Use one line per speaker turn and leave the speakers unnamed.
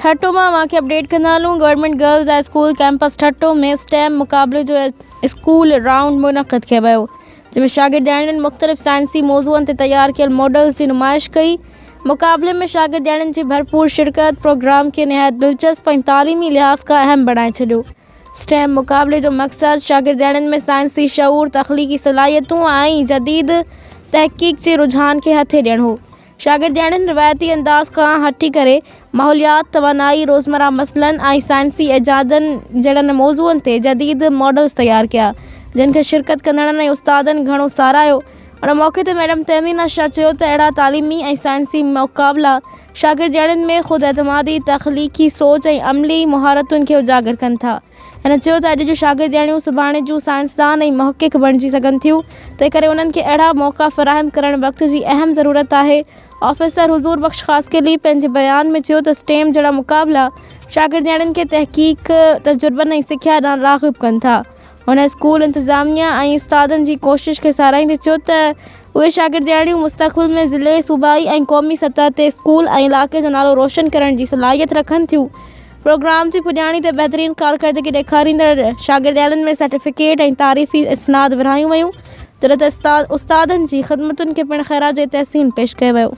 ٺٽو مان اوهان کي اپڊيٽ ڪندا هلون government girls high school campus Thatta ۾ STEM مقابلي جو اسڪول رائونڊ منعقد ڪيو ويو جنهن ۾ شاگردياڻين مختلف سائنسي موضوعن تي تيار ڪيل ماڊلز جي نمائش ڪئي مقابلي ۾ شاگردياڻين جي ڀرپور شرڪت پروگرام کي نهايت دلچسپ ۽ تعليمي لحاظ کان اهم بڻائي ڇڏيو اسٽيم مقابلي جو مقصد شاگردياڻين ۾ سائنسي شعور تخليقي صلاحيتون ۽ جديد تحقيق جي رجحان کي هٿي ڏيڻ هو شاگردياڻين روايتي انداز کان هٽي ڪري ماحوليات، توانائي، روزمره مسئلن ۽ سائنسي ايجادن جهڙن موضوعن تي جديد ماڊلز تيار ڪيا، جن کي شرڪت ڪندڙن ۽ استادن گهڻو ساراهيو. ان موقعي تي ميڊم تهمينه شاهه چيو ته اهڙا تعليمي ۽ سائنسي مقابلا شاگردياڻين ۾ خود اعتمادي، تخليقي سوچ ۽ عملي مهارتن کي اجاگر ڪن ٿا. هن چيو ته اڄ جون شاگردياڻيون سڀاڻي جون سائنسدان ۽ محقق بڻجي سگهن ٿيون، تنهنڪري انهن کي اهڙا موقعا فراهم ڪرڻ وقت جي اهم ضرورت آهي. آفيسر حضور بخش خاصخيلي پنهنجي بيان ۾ چيو ته اسٽيم جهڙا مقابلا شاگردياڻين کي تحقيق، تجربن ۽ سکيا ڏانهن راغب ڪن ٿا. هن اسڪول انتظاميا ۽ استادن جي ڪوشش کي ساراهيندي چيو ته اهي شاگردياڻيون مستقبل ۾ ضلعي، صوبائي ۽ قومي سطح تي اسڪول ۽ علائقي جو نالو روشن ڪرڻ جي صلاحيت رکن ٿيون. پروگرام جي پڄاڻي تي بهترين ڪارڪردگي ڏيکاريندڙ شاگردياڻين ۾ سرٽيفڪيٽ ۽ تعريفي اسناد ورهايون ويون، جڏهن ته استادن جي خدمتن کي پڻ خراج تحسين پيش ڪيو ويو.